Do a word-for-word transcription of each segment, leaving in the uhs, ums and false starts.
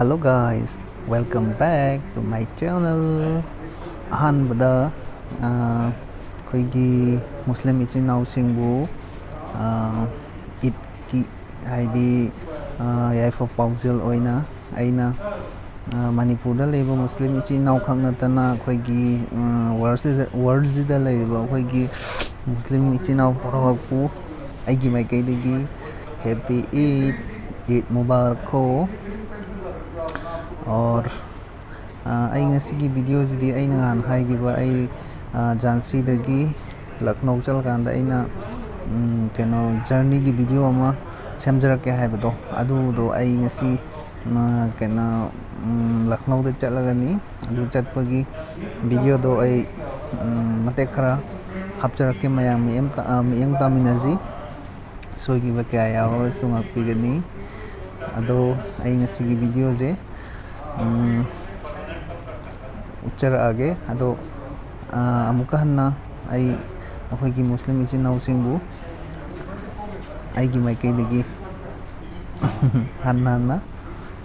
Hello guys, welcome back to my channel. ꯑꯍꯥꯟꯕꯗ ꯑꯩꯈꯣꯏꯒꯤ ꯃꯨꯁꯂꯤꯝ ꯏꯆꯤꯟ ꯏꯅꯥꯎꯁꯤꯡꯕꯨ ꯏꯗꯀꯤ, ꯍꯥꯏꯗꯤ ꯌꯥꯏꯐ ꯄꯥꯎꯖꯦꯜ ꯑꯣꯏꯅ ꯑꯩꯅ ꯃꯅꯤꯄꯨꯔꯗ ꯂꯩꯕ ꯃꯨꯁꯂꯤꯝ ꯏꯆꯤꯟ ꯏꯅꯥꯎꯈꯛ ꯅꯠꯇꯅ ꯑꯩꯈꯣꯏꯒꯤ ꯋꯥꯔꯜꯁꯤꯗ ꯂꯩꯔꯤꯕ ꯑꯩꯈꯣꯏꯒꯤ ꯃꯨꯁꯂꯤꯝ ꯏꯆꯤꯟ ꯏꯅꯥꯎ ꯄꯨꯝꯅꯃꯛꯄꯨ ꯑꯩꯒꯤ ꯃꯥꯏꯀꯩꯗꯒꯤ Happy Eid, Eid Mubarak ꯈꯣ꯫ ꯑꯣꯔ ꯑꯩ ꯉꯁꯤꯒꯤ ꯚꯤꯗꯤꯑꯣꯁꯤꯗꯤ ꯑꯩꯅ ꯅꯍꯥꯟ ꯍꯥꯏꯈꯤꯕ, ꯑꯩ ꯖꯥꯟꯁꯤꯗꯒꯤ ꯂꯈꯅꯧ ꯆꯠꯂꯀꯥꯟꯗ ꯑꯩꯅ ꯀꯩꯅꯣ ꯖꯔꯅꯤꯒꯤ ꯚꯤꯗꯤꯑꯣ ꯑꯃ ꯁꯦꯝꯖꯔꯛꯀꯦ ꯍꯥꯏꯕꯗꯣ, ꯑꯗꯨꯗꯣ ꯑꯩ ꯉꯁꯤ ꯀꯩꯅꯣ ꯂꯈꯅꯧꯗ ꯆꯠꯂꯒꯅꯤ꯫ ꯑꯗꯨ ꯆꯠꯄꯒꯤ ꯚꯤꯗꯤꯑꯣꯗꯣ ꯑꯩ ꯃꯇꯦꯛ ꯈꯔ ꯍꯥꯞꯆꯔꯛꯀꯦ꯫ ꯃꯌꯥꯝ ꯃꯤꯠꯌꯦꯡ ꯇꯥꯃꯤꯟꯅꯁꯤ꯫ ꯁꯣꯏꯈꯤꯕ ꯀꯌꯥ ꯌꯥꯎꯔꯒꯁꯨ ꯉꯥꯛꯄꯤꯒꯅꯤ꯫ ꯑꯗꯣ ꯑꯩ ꯉꯁꯤꯒꯤ ꯚꯤꯗꯤꯑꯣꯁꯦ ꯎꯠꯆꯔꯛꯑꯒꯦ꯫ ꯑꯗꯣ ꯑꯃꯨꯛꯀ ꯍꯟꯅ ꯑꯩ ꯑꯩꯈꯣꯏꯒꯤ ꯃꯨꯁꯂꯤꯝ ꯏꯆꯤꯟ ꯏꯅꯥꯎꯁꯤꯡꯕꯨ ꯑꯩꯒꯤ ꯃꯥꯏꯀꯩꯗꯒꯤ ꯍꯟꯅ ꯍꯟꯅ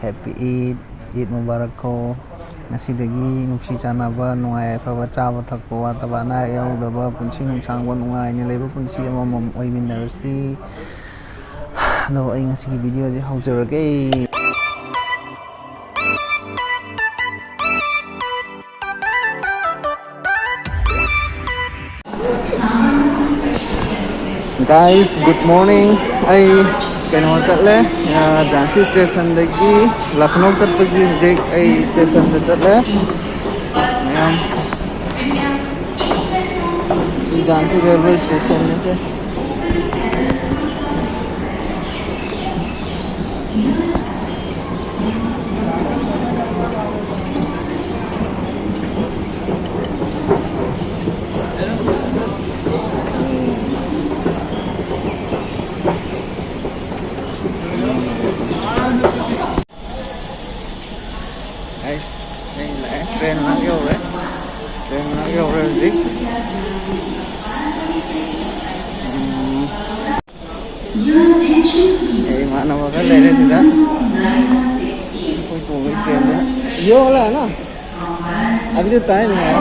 Happy Eid, Eid Mubarak ꯈꯣ꯫ ꯉꯁꯤꯗꯒꯤ ꯅꯨꯡꯁꯤ ꯆꯥꯟꯅꯕ, ꯅꯨꯡꯉꯥꯏ ꯌꯥꯏꯐꯕ, ꯆꯥꯕ ꯊꯛꯄ ꯋꯥꯠꯇꯕ, ꯑꯅꯥ ꯑꯌꯦꯛ ꯌꯥꯎꯗꯕ, ꯄꯨꯟꯁꯤ ꯅꯨꯡꯁꯥꯡꯕ, ꯅꯨꯡꯉꯥꯏꯅ ꯂꯩꯕ ꯄꯨꯟꯁꯤ ꯑꯃꯃꯝ ꯑꯣꯏꯃꯤꯟꯅꯔꯁꯤ꯫ ꯑꯗꯣ ꯑꯩ ꯉꯁꯤꯒꯤ ꯚꯤꯗꯤꯑꯣꯁꯦ ꯍꯧꯖꯔꯒꯦ꯫ Guys, good morning. ꯑꯩ ꯀꯩꯅꯣ ꯆꯠꯂꯦ, ꯖꯥꯟꯁꯤ ꯁ꯭ꯇꯦꯁꯟꯗꯒꯤ ꯂꯈꯅꯧ ꯆꯠꯄꯒꯤ ꯍꯧꯖꯤꯛ ꯑꯩ ꯁ꯭ꯇꯦꯁꯟꯗ ꯆꯠꯂꯦ꯫ ꯃꯌꯥꯝ ꯁꯤ ꯖꯥꯟꯁꯤ ꯔꯦꯜꯋꯦ ꯁ꯭ꯇꯦꯁꯟꯅꯤꯁꯦ꯫ ꯑꯩꯁ, ꯑꯩ ꯂꯥꯛꯑꯦ, ꯇ꯭ꯔꯦꯟ ꯉꯥꯏꯍꯥꯛ ꯌꯧꯔꯦ꯫ ꯇ꯭ꯔꯦꯟ ꯉꯥꯏꯍꯥꯛ ꯌꯧꯔꯦ ꯍꯧꯖꯤꯛ꯫ ꯎꯝ꯫ ꯑꯩ ꯏꯃꯥꯟꯅꯕ ꯈꯔ ꯂꯩꯔꯦ ꯁꯤꯗ꯫ ꯇꯣꯡꯉꯤ ꯇ꯭ꯔꯦꯟꯗ꯫ ꯌꯣ ꯂꯥ ꯅ? ꯑꯕꯤ ꯇꯥꯏꯝ ꯍꯦ꯫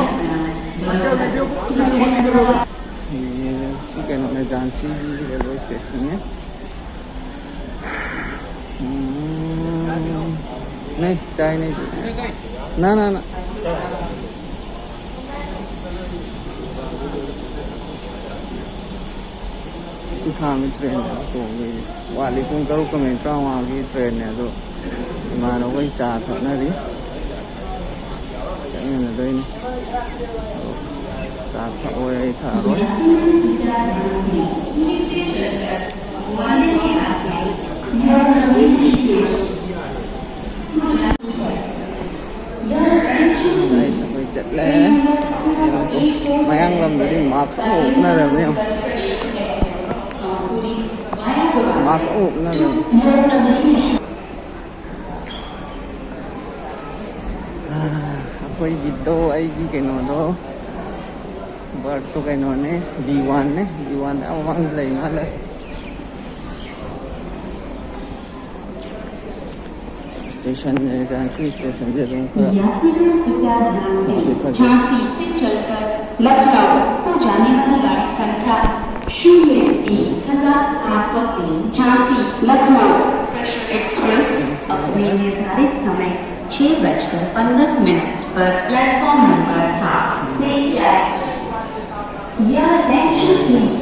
ꯁꯤ ꯀꯩꯅꯣꯅꯦ, ꯖꯥꯟꯁꯤꯒꯤ ꯔꯦꯜꯋꯦ ꯁ꯭ꯇꯦꯁꯟꯅꯦ꯫ ꯎꯝ, ꯅ ꯆꯥꯏ ꯅ ꯅ ꯅ ꯁꯤ ꯈꯥꯝꯃꯤ ꯇ꯭ꯔꯦꯟ ꯇꯣꯡꯗꯣꯏꯅꯤ꯫ ꯋꯥꯠꯂꯤ, ꯄꯨꯡ ꯇꯔꯨꯛꯀ ꯃꯤꯅꯤꯠ ꯇꯔꯥꯃꯉꯥꯒꯤ ꯇ꯭ꯔꯦꯟꯅꯦ ꯑꯗꯣ꯫ ꯏꯃꯥꯟꯅꯕꯈꯣꯏ ꯆꯥ ꯊꯛꯅꯔꯤ꯫ ꯆꯠꯃꯤꯟꯅꯗꯣꯏꯅꯤ꯫ ꯑꯗꯣ ꯆꯥ ꯊꯛꯑꯣꯏ, ꯑꯩ ꯊꯛꯑꯔꯣꯏ꯫ ꯑꯩꯁꯨ ꯑꯩꯈꯣꯏ ꯆꯠꯂꯦ꯫ ꯃꯌꯥꯡ ꯂꯝꯗꯗꯤ ꯃꯥꯛꯁ ꯑꯃ ꯎꯞꯅꯗꯕꯅꯦ ꯌꯦꯡꯉꯣ꯫ ꯃꯥꯛꯁ ꯑꯃ ꯎꯞꯅꯗꯕꯅꯦ꯫ ꯑꯩꯈꯣꯏꯒꯤꯗꯣ, ꯑꯩꯒꯤ ꯀꯩꯅꯣꯗꯣ, ꯕꯔꯠꯇꯣ ꯀꯩꯅꯣꯅꯦ, ꯕꯤ ꯋꯥꯟꯅꯦ꯫ ꯕꯤ ꯋꯥꯟꯗ ꯑꯥ ꯃꯃꯥꯡꯗ ꯂꯩ ꯃꯥꯜꯂꯦ꯫ ꯁ꯭ꯇꯦꯁꯟ, ꯖꯥꯟꯁꯤ ꯁ꯭ꯇꯦꯁꯟꯁꯦ ꯑꯗꯨꯝ ꯈꯔ ꯌꯥꯇ꯭ꯔꯤꯒ ꯀ꯭ꯔꯄꯌꯥ ꯙ꯭ꯌꯥꯟ ꯐꯗꯤ ꯗꯦ, ꯐꯖꯩ꯫ ꯖꯥꯟꯁꯤ ꯁꯦ ꯆꯜꯀꯔ ꯂꯈꯅꯧ ꯀꯣ ꯖꯥꯅꯦ ꯋꯥꯂꯤ ꯒꯥꯔꯤ ꯁꯪꯈ꯭ꯌꯥ ꯁꯨꯟꯌ ꯇꯤꯟ ꯍꯖꯥꯔ ꯑꯥꯊ ꯁꯣ ꯇꯤꯟ, ꯖꯥꯟꯁꯤ ꯂꯈꯅꯧ ꯁ꯭ꯄꯦꯁꯜ ꯑꯦꯛꯁꯄ꯭ꯔꯦꯁ ꯑꯄꯅꯦ ꯅꯤꯔꯙꯥꯔꯤꯠ ꯁꯃꯌ ꯆ ꯕꯖꯀꯔ ꯄꯟꯗ꯭ꯔꯍ ꯃꯤꯅꯠ ꯄꯔ ꯄ꯭ꯂꯦꯠꯐॉर्म नंबर सात से जाएगी। यह attention please,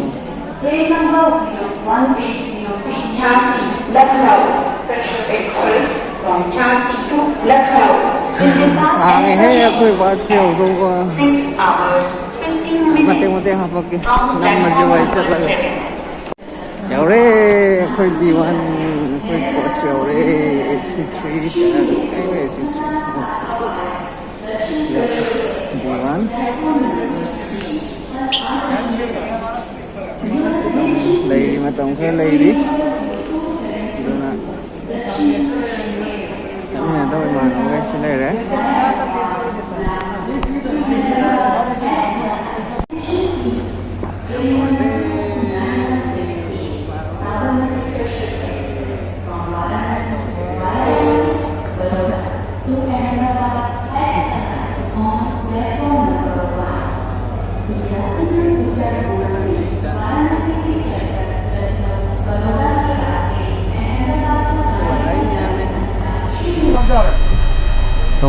train number one eight zero three Jhansi Lucknow special express from Jhansi to Lucknow. ꯁꯥꯡꯉꯦꯍꯦ ꯑꯩꯈꯣꯏ ꯕꯥꯔꯠꯁꯦ ꯌꯧꯗꯧꯕ꯫ Six hours, fifteen minutes ꯃꯇꯦꯛ ꯃꯇꯦꯛ ꯍꯥꯄꯛꯀꯦ꯫ From ꯅꯝꯃꯁꯦ ꯋꯥꯔꯤ platform number ꯆꯠꯂꯒ꯫ Seven. ꯌꯧꯔꯦ ꯑꯩꯈꯣꯏ ꯕꯤ ꯋꯥꯟ, ꯑꯩꯈꯣꯏ ꯀꯣꯆ ꯌꯧꯔꯦ꯫ ꯑꯦ ꯁꯤ ꯊ꯭ꯔꯤ ꯀꯩꯅꯣ, ꯑꯦ ꯁꯤ ꯊ꯭ꯔꯤ꯫ B one. ꯂꯩꯔꯤ, ꯃꯇꯝ ꯈꯔ ꯂꯩꯔꯤ꯫ ꯑꯗꯨꯅ ꯆꯠꯃꯤꯟꯅꯗꯧ ꯏꯃꯥꯟꯅꯕꯈꯩꯁꯨ ꯂꯩꯔꯦ꯫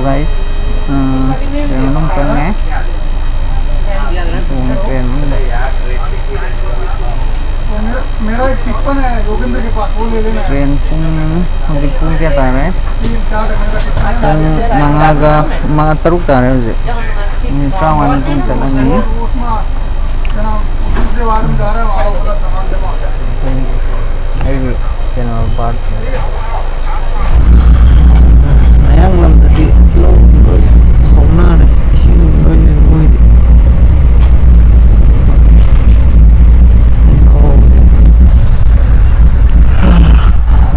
Guys, ꯎꯝ, ꯇ꯭ꯔꯦꯟ ꯃꯅꯨꯡ ꯆꯪꯉꯦ꯫ ꯇꯣꯡꯉꯦ ꯇ꯭ꯔꯦꯟ ꯃꯅꯨꯡꯗ꯫ ꯇ꯭ꯔꯦꯟ ꯄꯨꯡ, ꯍꯧꯖꯤꯛ ꯄꯨꯡ ꯀꯌꯥ ꯇꯥꯔꯦ? ꯄꯨꯡ ꯃꯉꯥꯒ, ꯃꯉꯥ, ꯇꯔꯨꯛ ꯇꯥꯔꯦ ꯍꯧꯖꯤꯛ꯫ ꯃꯤꯅꯤꯠ ꯇꯔꯥꯃꯉꯥ ꯅꯤꯐꯨ ꯆꯠꯂꯅꯤ꯫ ꯑꯩꯒꯤ ꯀꯩꯅꯣ ꯕꯥꯔꯠ ꯃꯌꯥꯡ ꯂꯝꯗꯗꯤ ꯂꯧ ꯂꯣꯏ ꯍꯧꯅꯔꯦ, ꯏꯁꯤꯡ ꯂꯣꯏ ꯂꯩ ꯃꯣꯏꯗꯤ꯫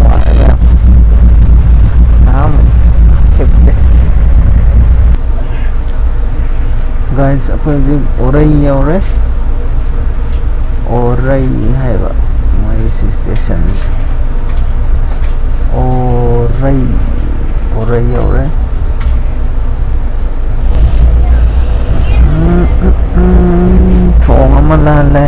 ꯋꯥꯔꯦꯗ ꯌꯥꯝ꯫ ꯉꯥꯏꯍꯥꯛ ꯑꯃꯨꯛ ꯍꯤꯞꯀꯦ꯫ Guys, ꯑꯩꯈꯣꯏ ꯍꯧꯖꯤꯛ ꯑꯣꯔꯩ ꯌꯧꯔꯦ꯫ ꯑꯣꯔꯩ ꯍꯥꯏꯕ ꯃꯣꯏ ꯁꯤ ꯁ꯭ꯇꯦꯁꯟꯁꯦ꯫ ꯑꯣꯔꯩ, ꯑꯣꯔꯩ ꯌꯧꯔꯦ꯫ ꯎꯝ, ꯎꯝ, ꯎꯝ, ꯊꯣꯡ ꯑꯃ ꯂꯥꯜꯂꯦ꯫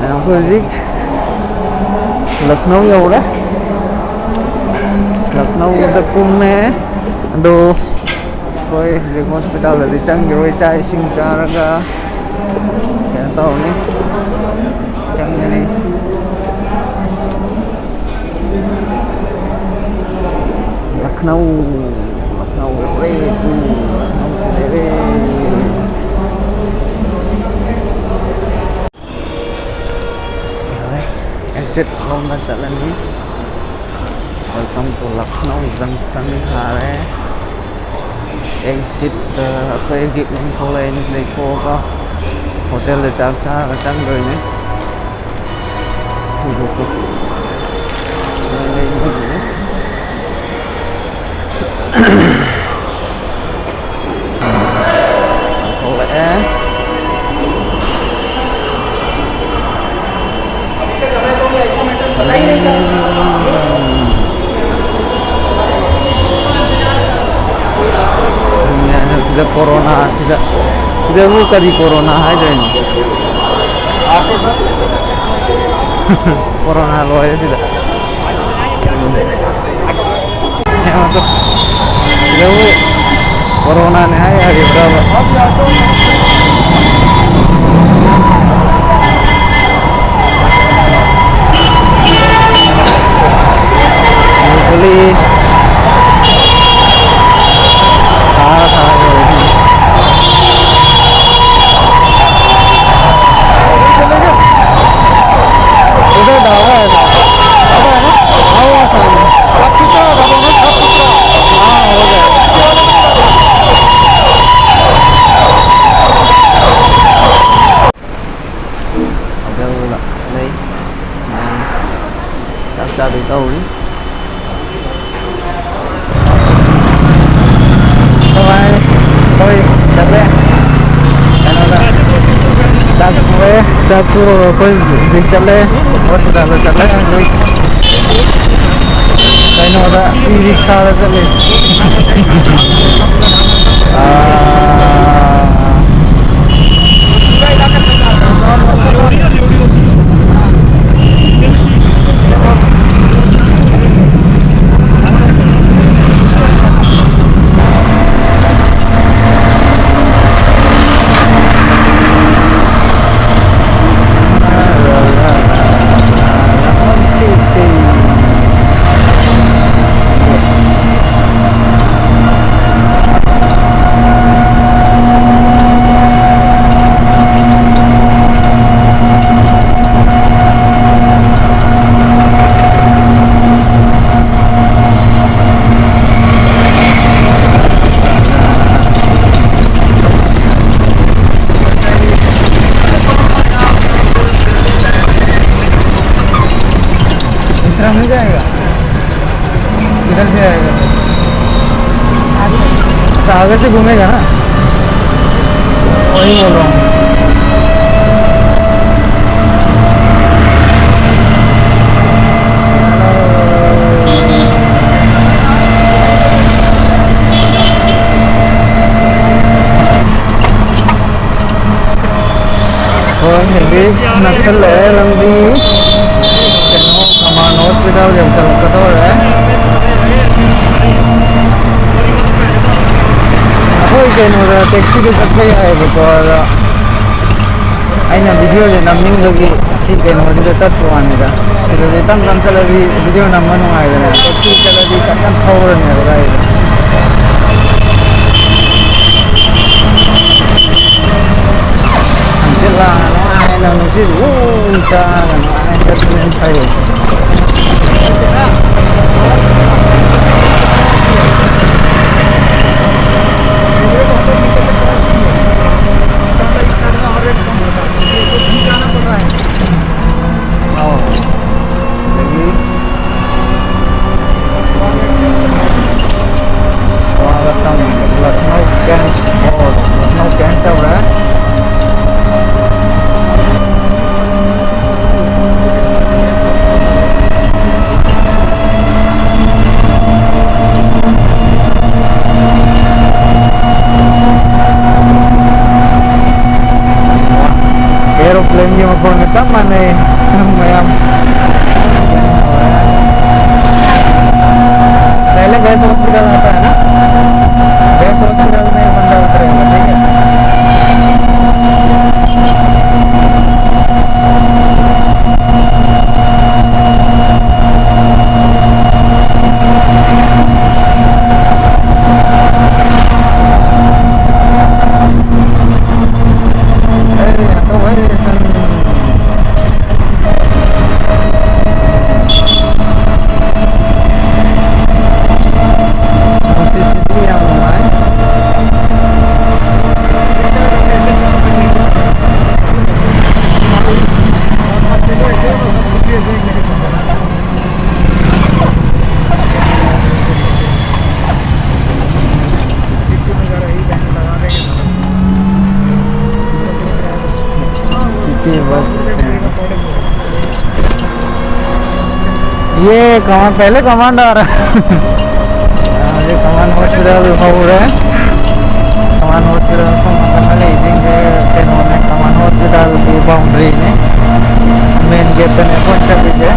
ꯑꯩꯈꯣꯏ ꯍꯧꯖꯤꯛ ꯂꯈꯅꯧ ꯌꯧꯔꯦ꯫ ꯂꯈꯅꯧꯗ ꯀꯨꯝꯃꯦ꯫ ꯑꯗꯣ ꯑꯩꯈꯣꯏ ꯍꯧꯖꯤꯛ ꯍꯣꯁꯄꯤꯇꯥꯜꯗꯗꯤ ꯆꯪꯈꯤꯔꯣꯏ, ꯆꯥꯛ ꯏꯁꯤꯡ ꯆꯥꯔꯒ ꯀꯩꯅꯣ ꯇꯧꯔꯅꯤ, ꯆꯪꯒꯅꯤ꯫ ꯂꯈꯅꯧ, ꯂꯈꯅꯧ ꯌꯧꯔꯦ, ꯂꯈꯅꯧ ꯌꯧꯔꯦ꯫ ꯌꯧꯔꯦ꯫ ꯑꯦꯛꯖꯤꯠ ꯂꯣꯝꯗ ꯆꯠꯂꯅꯤ꯫ Welcome to Lucknow Junction ꯊꯥꯔꯦ꯫ ꯑꯦꯛꯖꯤꯠꯇ ꯑꯩꯈꯣꯏ ꯑꯦꯛꯖꯤꯠ ꯂꯣꯝ ꯊꯣꯛꯂꯛꯑꯦ꯫ ꯁꯤꯗꯩ ꯊꯣꯛꯑꯒ ꯍꯣꯇꯦꯜꯗ ꯆꯥꯛ ꯆꯥꯔꯒ ꯆꯪꯗꯣꯏꯅꯦ꯫ ꯂꯩ, ꯂꯩ, ꯂꯩ꯫ ꯁꯤꯗꯕꯨ ꯀꯔꯤ ꯀꯣꯔꯣꯅꯥ ꯍꯥꯏꯗꯣꯏꯅꯣ? ꯀꯣꯔꯣꯅꯥ ꯂꯣꯏꯔꯦ ꯁꯤꯗ꯫ ꯌꯦꯡꯉꯣ ꯇꯨ꯫ ꯁꯤꯗꯕꯨ ꯀꯣꯔꯣꯅꯥꯅꯦ ꯍꯥꯏ ꯌꯥꯔꯤꯕ꯭ꯔꯕ? ꯒꯨꯂꯤ ꯊꯥꯔ ꯊꯥꯔ ꯌꯣꯜꯂꯤ꯫ इधर डाला है ना? अब है ना? हाँ, वो आसान है। साफ सुथरा होगा, दोनों साफ सुथरा। हाँ, हो जाएगा। ꯑꯗꯨꯅ ꯂꯩ꯫ ꯆꯥꯛ ꯆꯥꯗꯣꯏ ꯇꯧꯔꯤ꯫ ꯅꯨꯡꯉꯥꯏ꯫ ꯑꯩꯈꯣꯏ ꯆꯠꯂꯦ꯫ ꯀꯩꯅꯣꯗ ꯆꯥꯛ ꯇꯣꯛꯑꯦ꯫ ꯆꯥꯛ ꯇꯣꯛꯑꯒ ꯑꯩꯈꯣꯏ ꯍꯧꯖꯤꯛ ꯆꯠꯂꯦ꯫ ꯍꯣꯁꯄꯤꯇꯥꯜꯗ ꯆꯠꯂꯦ꯫ ꯍꯧꯖꯤꯛ ꯀꯩꯅꯣꯗ, ꯏ ꯔꯤꯛꯁꯥꯗ ꯆꯠꯂꯦ꯫ ꯑꯥ꯫ इस तरह मिल जाएगा। इधर से आएगा। अच्छा, आगे से घूमेगा ना, वही बोल रहा हूँ। ꯍꯣꯁꯄꯤꯇꯥꯜ ꯌꯧꯁꯜꯂꯛꯀꯗꯧꯔꯦ꯫ ꯑꯩꯈꯣꯏ ꯀꯩꯅꯣꯗ ꯇꯦꯛꯁꯤꯗ ꯆꯠꯄ ꯌꯥꯏꯑꯕꯀꯣ, ꯑꯗꯣ ꯑꯩꯅ ꯚꯤꯗꯤꯑꯣꯁꯦ ꯅꯝꯅꯤꯡꯕꯒꯤ ꯁꯤ ꯀꯩꯅꯣꯁꯤꯗ ꯆꯠꯄ ꯋꯥꯅꯤꯗ꯫ ꯁꯤꯗꯗꯤ ꯇꯞ ꯇꯞ ꯆꯠꯂꯗꯤ ꯚꯤꯗꯤꯑꯣ ꯅꯝꯕ ꯅꯨꯡꯉꯥꯏꯗꯅ, ꯇꯦꯛꯁꯤ ꯆꯠꯂꯗꯤ ꯀꯟꯅ ꯊꯧꯔꯅꯦꯕ ꯒꯥꯔꯤꯗꯣ꯫ ꯍꯪꯆꯤꯠ ꯂꯥꯡꯉ ꯅꯨꯡꯉꯥꯏꯅ ꯅꯨꯡꯁꯤꯠ ꯎ ꯆꯥꯔꯒ ꯅꯨꯡꯉꯥꯏꯅ ꯆꯠꯄꯅ ꯐꯩ꯫ ꯑꯧ꯫ ꯑꯗꯒꯤ ꯁ꯭ꯋꯥꯒꯇꯝ ꯂꯈꯅꯧ ꯀꯦꯟ ꯔꯣꯗ, ꯂꯈꯅꯧ ꯀꯦꯟ ꯇꯧꯔꯦ꯫ Aeroplane ꯒꯤ ꯃꯈꯣꯟꯒ ꯆꯞ ꯃꯥꯟꯅꯩ꯫ ꯃꯌꯥꯝ꯫ पहले बेस हॉस्पिटल आता है ना, बेस हॉस्पिटल में बंदा उतरेगा, ठीक है। ꯅꯨꯡꯁꯤꯠꯁꯤꯗꯤ ꯌꯥꯝ ꯅꯨꯡꯉꯥꯏ꯫ City bus stand. ये कमांड, पहले कमांड आ रहा है। हाँ, ये कमांड हॉस्पिटल हो रहा है। कमांड हॉस्पिटल से मतलब लीजिंग के, फिर उन्होंने कमांड हॉस्पिटल की बाउंड्री में मेन गेट पे नहीं पहुंचा दीजिए।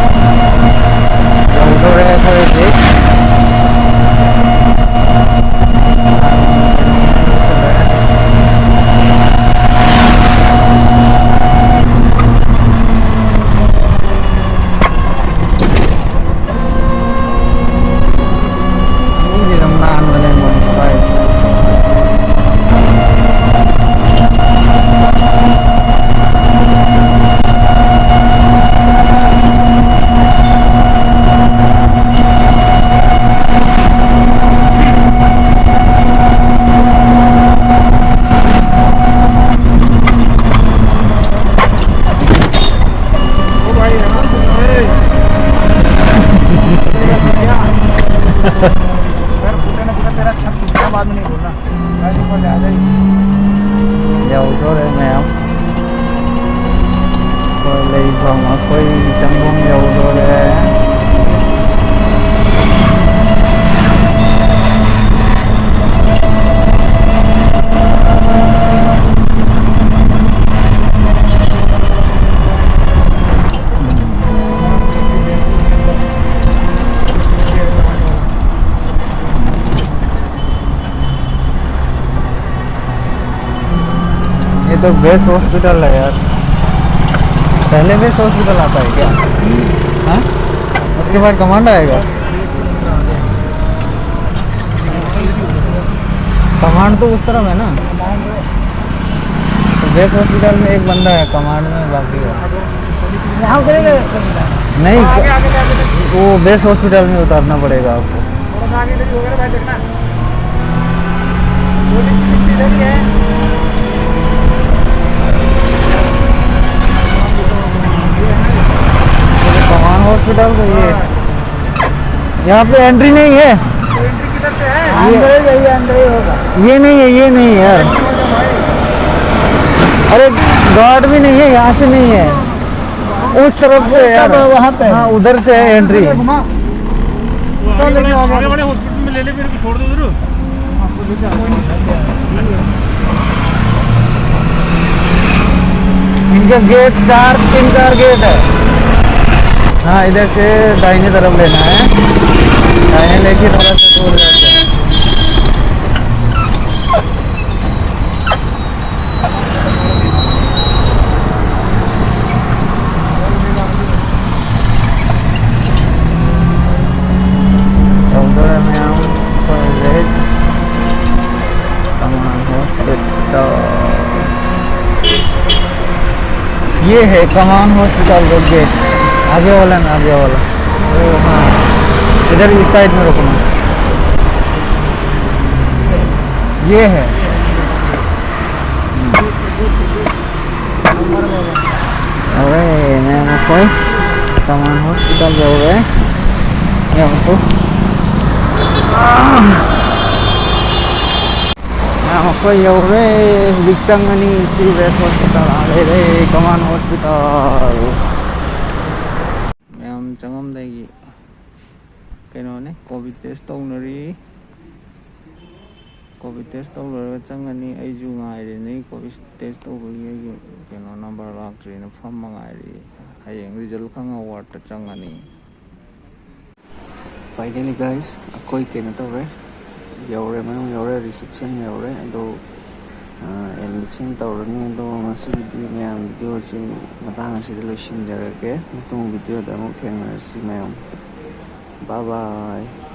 ꯃꯤꯗꯤ ꯑꯗꯨꯝ ꯅꯥꯟꯕꯅꯦ ꯃꯣꯏ ꯁ꯭ꯋꯥꯏꯁꯦ꯫ ओ भाई, यहाँ पे, ए। तेरा कुत्ते ने पूछा, "तेरा छत कितना?" बाद में नहीं बोलना। भाई, ऊपर ले आ जाएगी। ꯌꯧꯗꯣꯔꯦ ꯃꯌꯥꯝ꯫ ꯑꯩꯈꯣꯏ ꯂꯩꯐꯝ, ꯑꯩꯈꯣꯏ ꯆꯪꯐꯝ ꯌꯧꯗꯣꯔꯦ꯫ ये तो बेस हॉस्पिटल है यार। पहले बेस हॉस्पिटल आता है क्या? हाँ? उसके बाद कमांड आएगा। कमांड तो उस तरफ है ना। तो बेस हॉस्पिटल में एक बंदा है, कमांड में बाकी है। यहाँ उतरेगा। नहीं, वो बेस हॉस्पिटल में उतारना पड़ेगा आपको। थोड़ा सा आगे इधर ही होगा ना भाई, देखना। वो भी इधर ही है। कमांड हॉस्पिटल तो ये, यहाँ पे एंट्री नहीं है। तो एंट्री किधर से है? ये अंदर ही जाइए, अंदर ही होगा। ये नहीं है, ये नहीं है यार। अरे, गार्ड भी नहीं है, यहाँ से नहीं है, उस तरफ से है यार। वहाँ पे। हाँ, उधर से है एंट्री। घुमा। आगे बड़े, आगे बड़े हॉस्पिटल में ले ले, मेरे को छोड़ दो जरूर। इनका गेट चार, तीन चार गेट है। हाँ, इधर से दाहिने तरफ लेना है। दाहिने लेके थोड़ा सा दूर जाते हैं। ꯌꯧꯗꯣꯔꯦ ꯃꯌꯥꯝ, ꯑꯩꯈꯣꯏ ꯍꯧꯖꯤꯛ ꯀꯃꯥꯟ ꯍꯣꯁꯄꯤꯇꯥꯜ꯫ ये है कमान हॉस्पिटल का गेट। आगे वाला ना, आगे वाला। ओ हाँ, इधर इस साइड में रुकना। ये है। ꯌꯧꯔꯦ, ꯃꯌꯥꯝ ꯑꯩꯈꯣꯏ ꯀꯃꯥꯟ ꯍꯣꯁꯄꯤꯇꯥꯜ ꯌꯧꯔꯦ꯫ ꯌꯦꯡꯉꯨ꯫ ꯃꯌꯥꯝ ꯑꯩꯈꯣꯏ ꯌꯧꯔꯦ꯫ ꯍꯧꯖꯤꯛ ꯆꯪꯉꯅꯤ꯫ ꯁꯤ ꯕꯦꯁ ꯍꯣꯁꯄꯤꯇꯥꯜ ꯑꯥ ꯂꯩꯔꯦ, ꯀꯃꯥꯟ ꯍꯣꯁꯄꯤꯇꯥꯜ꯫ ꯃꯌꯥꯝ ꯆꯪꯉꯝꯗꯥꯏꯒꯤ ꯀꯩꯅꯣꯅꯦ, ꯀꯣꯚꯤꯠ ꯇꯦꯁ ꯇꯧꯅꯔꯤ꯫ ꯀꯣꯚꯤꯠ ꯇꯦꯁ ꯇꯧ ꯂꯣꯏꯔꯒ ꯆꯪꯉꯅꯤ꯫ ꯑꯩꯁꯨ ꯉꯥꯏꯔꯤꯅꯤ꯫ ꯀꯣꯚꯤꯠ ꯇꯦꯁ ꯇꯧꯕꯒꯤ ꯑꯩꯒꯤ ꯀꯩꯅꯣ ꯅꯝꯕꯔ ꯂꯥꯛꯇ꯭ꯔꯤꯅ ꯐꯝꯃ ꯉꯥꯏꯔꯤ꯫ ꯍꯌꯦꯡ ꯔꯤꯖꯜ ꯈꯪꯉ ꯋꯥꯔꯠꯇ ꯆꯪꯉꯅꯤ꯫ Finally guys, ꯑꯩꯈꯣꯏ ꯀꯩꯅꯣ ꯇꯧꯔꯦ, ꯌꯧꯔꯦ, ꯃꯅꯨꯡ ꯌꯧꯔꯦ, ꯔꯤꯁꯦꯞꯁꯟ ꯌꯧꯔꯦ꯫ ꯑꯗꯣ ꯑꯦꯗꯃꯤꯁꯟ ꯇꯧꯔꯅꯤ꯫ ꯑꯗꯣ ꯉꯁꯤꯒꯤꯗꯤ ꯃꯌꯥꯝ ꯚꯤꯗꯤꯑꯣꯁꯤ ꯃꯇꯥꯡ ꯑꯁꯤꯗ ꯂꯣꯏꯁꯤꯟꯖꯔꯒꯦ꯫ ꯃꯇꯨꯡ ꯚꯤꯗꯤꯑꯣꯗ ꯑꯃꯨꯛ ꯊꯦꯡꯅꯔꯁꯤ ꯃꯌꯥꯝ꯫ Bye bye꯫